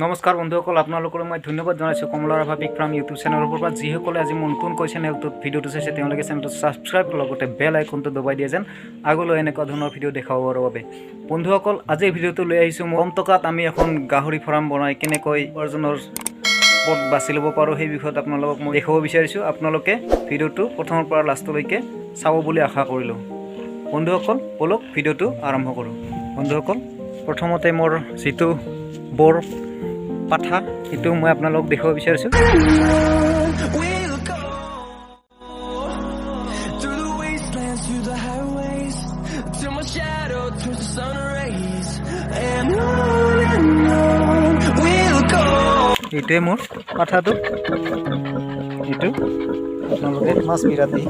নমস্কাৰ বন্ধুসকল, আপোনালোকলৈ মই ধন্যবাদ জনাইছোঁ কমলা ৰাভা বিগ ফাৰ্ম ইউটিউব চেনেলৰ পৰা। যিসকলে আজি মোৰ নতুনকৈ চেনেলটোত ভিডিঅ'টো চাইছে, তেওঁলোকে চেনেলটো ছাবস্ক্ৰাইব, লগতে বেল আইকনটো দবাই দিয়ে যেন আগলৈ এনেকুৱা ধৰণৰ ভিডিঅ' দেখাবৰ বাবে। বন্ধুসকল, আজিৰ ভিডিঅ'টো লৈ আহিছোঁ মই কম টকাত আমি এখন গাহৰি ফাৰ্ম বনাই কেনেকৈ উপাৰ্জনৰ পথ বাছি ল'ব পাৰোঁ, সেই বিষয়ত আপোনালোকক মই দেখুৱাব বিচাৰিছোঁ। আপোনালোকে ভিডিঅ'টো প্ৰথমৰ পৰা লাষ্টলৈকে চাব বুলি আশা কৰিলোঁ। বন্ধুসকল, ব'লক ভিডিঅ'টো আৰম্ভ কৰোঁ। বন্ধুসকল, প্ৰথমতে মোৰ যিটো বৰ পাঠা, সেইটো মই আপোনালোকক দেখুৱাব বিচাৰিছোঁ। We'll go through the wastelands, through the highways, till my shadow turns to sun rays. And on we'll go. এইটোৱে মোৰ পাঠাটো। এইটো আপোনালোকে মাছ বিৰাটি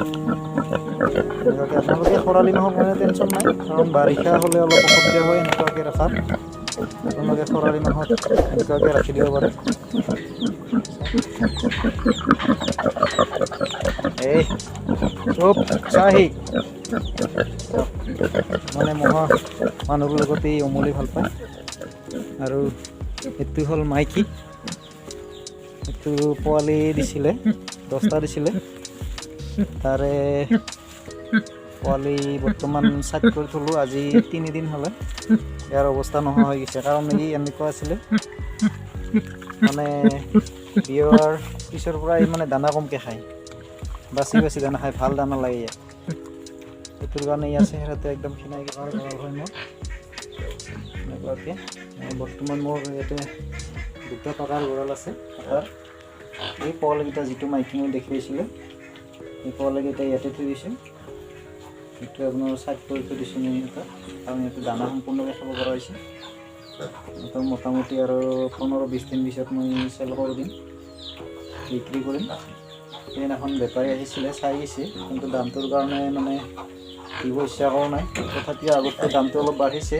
এনেকুৱাকৈ আপোনালোকে খৰালি মাহৰ কাৰণে টেনশ্যন নাই, কাৰণ বাৰিষা হ'লে অলপ অসুবিধা হয় এনেকুৱাকৈ ৰখাত। আপোনালোকে খৰালি মাহত এনেকুৱাকৈ ৰাখি দিব পাৰে। এই চুপ চাহি। মানে মহা মানুহৰ লগতে এই উমলি ভাল পায়। আৰু এইটো হ'ল মাইকী। এইটো পোৱালি দিছিলে, 10টা দিছিলে। তাৰে পোৱালি বৰ্তমান চাইড কৰি থ'লোঁ। আজি 3 দিন হ'লে ইয়াৰ অৱস্থা নোহোৱা হৈ গৈছে, কাৰণ ই এনেকুৱা আছিলে, মানে বিয়াৰ পিছৰ পৰা ই মানে দানা কমকৈ খায়, বাচি বাচি দানা খায়, ভাল দানা লাগে ইয়াক। সেইটোৰ কাৰণে ইয়াৰ চেহেৰাটো একদম ক্ষীণাই গ'ল হয় মোৰ। এনেকুৱাকৈ বৰ্তমান মোৰ ইয়াতে দুটা পাকাৰ গঁৰাল আছে। পাকাৰ এই পোৱালিকেইটা, যিটো মাইকী মই দেখুৱাইছিলোঁ, এই পোৱালিকেইটা ইয়াতে থৈ দিছোঁ। এইটো আপোনাৰ চাইড কৰি থৈ দিছোঁ মই ইহঁতক, কাৰণ ইয়াতে দানা সম্পূৰ্ণকৈ খাব পৰা হৈছে। ইহঁতক মোটামুটি আৰু 15-20 দিন পিছত মই চেল কৰি দিম, বিক্ৰী কৰিম। সেইদিনাখন বেপাৰী আহিছিলে, চাই গৈছে, কিন্তু দামটোৰ কাৰণে মানে দিব ইচ্ছা কৰা নাই। তথাপিও আগতকৈ দামটো অলপ বাঢ়িছে,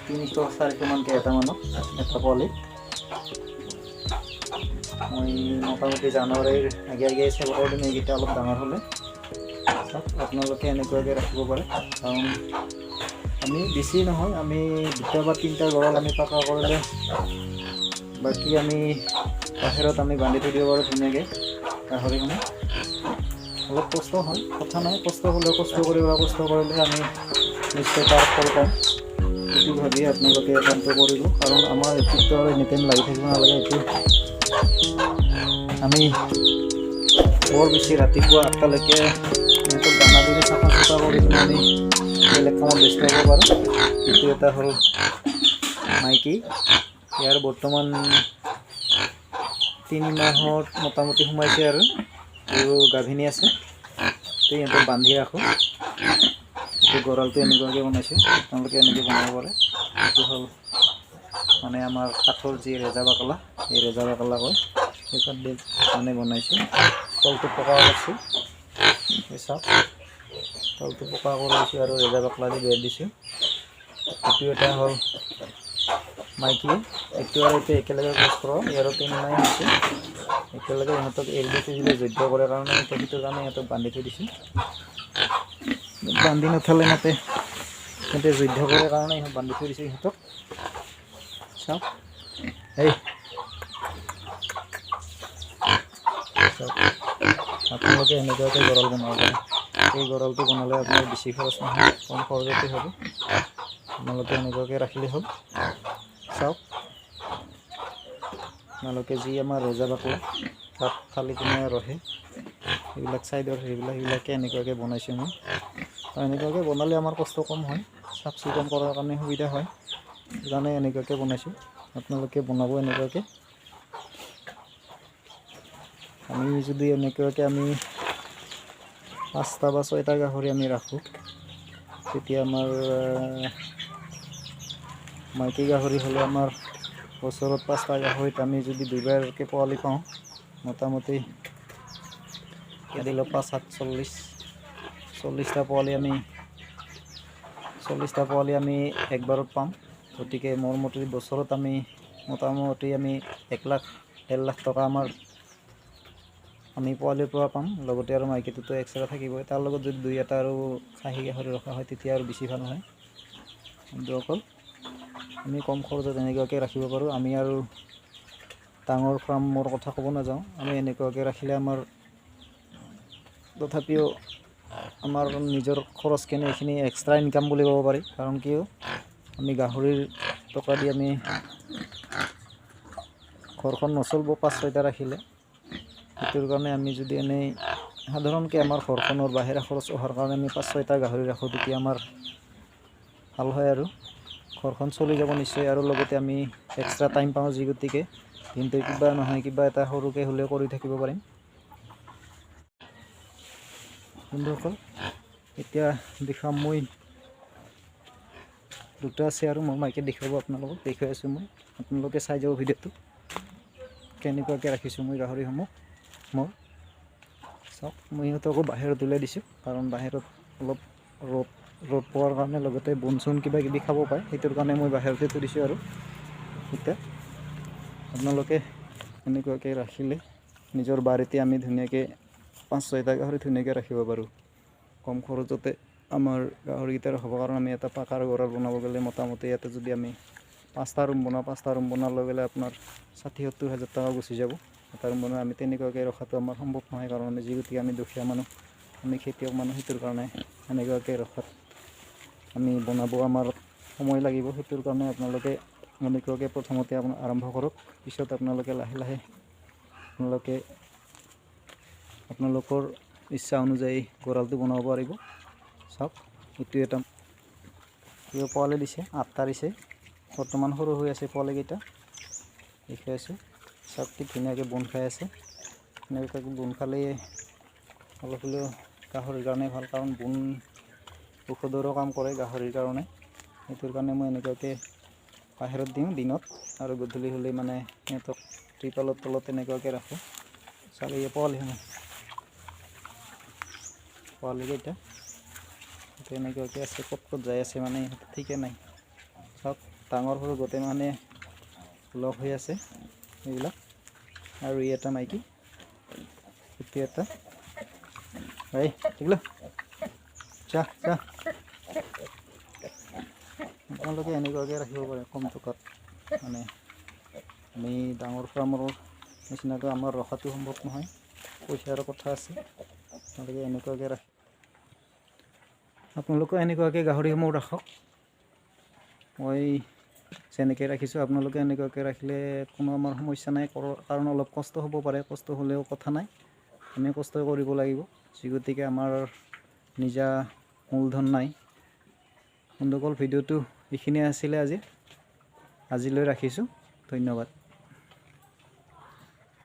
300-400মানকৈ এটা মানত, এটা পোৱালিত। মই মোটামুটি জানুৱাৰীৰ আগে আগে চেল কৰি দিম এইকেইটা অলপ ডাঙৰ হ'লে। চাওক, আপোনালোকে এনেকুৱাকৈ ৰাখিব পাৰে, কাৰণ আমি বেছি নহয়, আমি দুটা বা তিনিটা গঁৰাল আমি পাকা কৰিলে বাকী আমি বাহিৰত আমি বান্ধি থৈ দিব পাৰোঁ ধুনীয়াকৈ গাহৰিসমূহ। অলপ কষ্ট হয়, কথা নাই, কষ্ট হ'লেও কষ্ট কৰিব, কষ্ট কৰিলে আমি নিশ্চয় তাৰ ফল পাম। সেইটো ভাবি আপোনালোকে কামটো কৰিব, কাৰণ আমাৰ এইটোতো আৰু এনি টাইম লাগি থাকিব নালাগে। এইটো আমি বৰ বেছি ৰাতিপুৱা 8টালৈকে সিহঁতক দানা দি চাফা চুফা কৰি কিনে আমি বেলেগ কামত ব্যস্ত হ'ব পাৰোঁ। এইটো এটা হ'ল মাইকী। ইয়াৰ বৰ্তমান 3 মাহত মোটামুটি সোমাইছে আৰু আৰু গাভিনী আছে। তো ইহঁতক বান্ধি ৰাখোঁ। এইটো গঁৰালটো এনেকুৱাকৈ বনাইছোঁ, আপোনালোকে এনেকৈ বনাব পাৰে। এইটো হ'ল মানে আমাৰ কাঠৰ যি ৰেজা বাকলা, এই ৰেজা বাকলা কয়, সেইখন দি মানে বনাইছোঁ। তলটো পকা কৰিছোঁ। এই চাওক, তলটো পকা কৰি দিছোঁ আৰু ৰেজা বাকলা দি বেৰ দিছোঁ। এইটো এটা হ'ল মাইকী। এইটো আৰু এইটো একেলগে ক্ৰছ কৰা। ইয়াৰো 3 মাহ হৈছে। একেলগে ইহঁতক এৰি দি থৈ দিলে যুদ্ধ কৰে কাৰণে, সেইটোৰ কাৰণে ইহঁতক বান্ধি থৈ দিছোঁ। বান্ধি নথলে সিহঁতে যুদ্ধ কৰে কাৰণে ইহঁত বান্ধি থৈ দিছোঁ ইহঁতক। চাওক, এই চাওক, আপোনালোকে এনেকুৱাকৈ গঁৰাল বনাব পাৰে। এই গঁৰালটো বনালে আপোনাৰ বেছি খৰচ নহয়, কম খৰচতে হ'ব। আপোনালোকে এনেকুৱাকৈ ৰাখিলে হ'ল। চাওক, আপোনালোকে যি আমাৰ ৰেজা বাকলা তাত ফালি কিনে ৰহে, এইবিলাক চাইডৰ সেইবিলাক, সেইবিলাকে এনেকুৱাকৈ বনাইছোঁ মই। আৰু এনেকুৱাকৈ বনালে আমাৰ কষ্ট কম হয়, চাফ চিকুণ কৰাৰ কাৰণে সুবিধা হয়, সেইকাৰণে এনেকুৱাকৈ বনাইছোঁ। আপোনালোকে বনাব এনেকুৱাকৈ। আমি যদি এনেকুৱাকৈ আমি পাঁচটা বা ছয়টা গাহৰি আমি ৰাখোঁ, তেতিয়া আমাৰ মাইকী গাহৰি হ'লে আমাৰ বছৰত পাঁচটা গাহৰিত আমি যদি দুবাৰকৈ পোৱালি পাওঁ, মোটামুটি দিলোঁ পাঁচ সাত 40, 40টা পোৱালি আমি, 40টা পোৱালি আমি একবাৰত পাম। গতিকে মোৰ মতে বছৰত আমি মোটামুটি আমি 1 লাখ 1.5 লাখ টকা আমাৰ আমি পোৱালিৰ পৰা পাম। লগতে আৰু মাইকীটোতো এক্সট্ৰা থাকিবই। তাৰ লগত যদি দুই এটা আৰু খাহী গাহৰি ৰখা হয়, তেতিয়া আৰু বেছি ভাল হয়। বন্ধুসকল। আমি কম খৰচত এনেকুৱাকৈ ৰাখিব পাৰোঁ। আমি আৰু ডাঙৰ ফাৰ্মৰ কথা ক'ব নাযাওঁ, আমি এনেকুৱাকৈ ৰাখিলে আমাৰ তথাপিও আমাৰ নিজৰ খৰচখিনি এইখিনি এক্সট্ৰা ইনকাম বুলি ক'ব পাৰি। কাৰণ কিয়, আমি গাহৰিৰ টকা দি আমি ঘৰখন নচলিব 5-6টা ৰাখিলে। সেইটোৰ কাৰণে আমি যদি এনেই সাধাৰণকৈ আমাৰ ঘৰখনৰ বাহিৰা খৰচ অহাৰ কাৰণে আমি 5-6টা গাহৰি ৰাখোঁ, তেতিয়া আমাৰ ভাল হয় আৰু ঘৰখন চলি যাব নিশ্চয়। আৰু লগতে আমি এক্সট্ৰা টাইম পাওঁ, যি গতিকে দিনটো কিবা নহয় কিবা এটা সৰুকৈ হ'লেও কৰি থাকিব পাৰিম। বন্ধুসকল, এতিয়া দেখুৱাম মই দুটা আছে আৰু মোৰ মাইকে দেখুৱাব আপোনালোকক, দেখুৱাই আছোঁ মই, আপোনালোকে চাই যাব ভিডিঅ'টো কেনেকুৱাকৈ ৰাখিছোঁ মই গাহৰিসমূহ মোৰ। চাওক, মই সিহঁতকো বাহিৰত ওলাই দিছোঁ, কাৰণ বাহিৰত অলপ ৰ'দ পোৱাৰ কাৰণে লগতে বন চোন কিবা কিবি খাব পায়, সেইটোৰ কাৰণে মই বাহিৰতে থৈ দিছোঁ। আৰু এতিয়া আপোনালোকে এনেকুৱাকৈ ৰাখিলে নিজৰ বাৰীতে আমি ধুনীয়াকৈ 5-6টা গাহৰি ধুনীয়াকৈ ৰাখিব পাৰোঁ কম খৰচতে। আমাৰ গাহৰিকেইটা ৰাখিব কাৰণ আমি এটা পাকাৰ গঁৰাল বনাব গ'লে মোটামুটি ইয়াতে যদি আমি 5টা ৰুম বনাওঁ, 5টা ৰুম বনোৱাৰ লগে লগে আপোনাৰ 60-70 হাজাৰ টকা গুচি যাব এটা ৰুম বনাই। আমি তেনেকুৱাকৈ ৰখাটো আমাৰ সম্ভৱ নহয়, কাৰণ আমি যি গতিকে আমি দুখীয়া মানুহ, আমি খেতিয়ক মানুহ, সেইটোৰ কাৰণে এনেকুৱাকৈ ৰখাত আমি বনাব আমাৰ সময় লাগিব। সেইটোৰ কাৰণে আপোনালোকে এনেকুৱাকৈ প্ৰথমতে আপোনাৰ আৰম্ভ কৰক, পিছত আপোনালোকে লাহে লাহে আপোনালোকে আপোনালোকৰ ইচ্ছা অনুযায়ী গঁৰালটো বনাব পাৰিব। চাওক, এইটো এটা কিবা পোৱালি দিছে, 8টা দিছে, বৰ্তমান সৰু হৈ আছে পোৱালিকেইটা, দেখুৱাই আছোঁ। চাওক, কি ধুনীয়াকৈ বন খাই আছে। এনেকুৱাকৈ বন খালে অলপ হ'লেও গাহৰিৰ কাৰণে ভাল, কাৰণ বন ঔষধৰো কাম কৰে গাহৰিৰ কাৰণে। সেইটোৰ কাৰণে মই এনেকুৱাকৈ বাহিৰত দিওঁ দিনত, আৰু গধূলি হ'লে মানে সিহঁতক ত্ৰিপালৰ তলত তেনেকুৱাকৈ ৰাখোঁ। চালে, এই পোৱালিসমূহ, পোৱালিকেইটা তেনেকুৱাকৈ আছে, ক'ত ক'ত যাই আছে মানে ইহঁতে ঠিকে নাই। চাওক, ডাঙৰ সৰু গোটেই মানে লগ হৈ আছে এইবিলাক। আৰু ই এটা মাইকী, এইটো এটা। এই এইগিলা যা যা। আপোনালোকে এনেকুৱাকৈ ৰাখিব পাৰে কম টকাত। মানে আমি ডাঙৰ ফাৰ্মৰ নিচিনাকৈ আমাৰ ৰখাটো সম্ভৱ নহয়, পইচাৰ কথা আছে। আপোনালোকে এনেকুৱাকৈ ৰাখি আপোনালোকেও এনেকুৱাকৈ গাহৰিসমূহ ৰাখক। মই যেনেকৈ ৰাখিছোঁ, আপোনালোকে এনেকুৱাকৈ ৰাখিলে কোনো আমাৰ সমস্যা নাই। কাৰণ অলপ কষ্ট হ'ব পাৰে, কষ্ট হ'লেও কথা নাই, আমি কষ্ট কৰিব লাগিব, যি গতিকে আমাৰ নিজা মূলধন নাই। বন্ধুসকল, ভিডিঅ'টো এইখিনিয়ে আছিলে আজি, আজিলৈ ৰাখিছোঁ, ধন্যবাদ।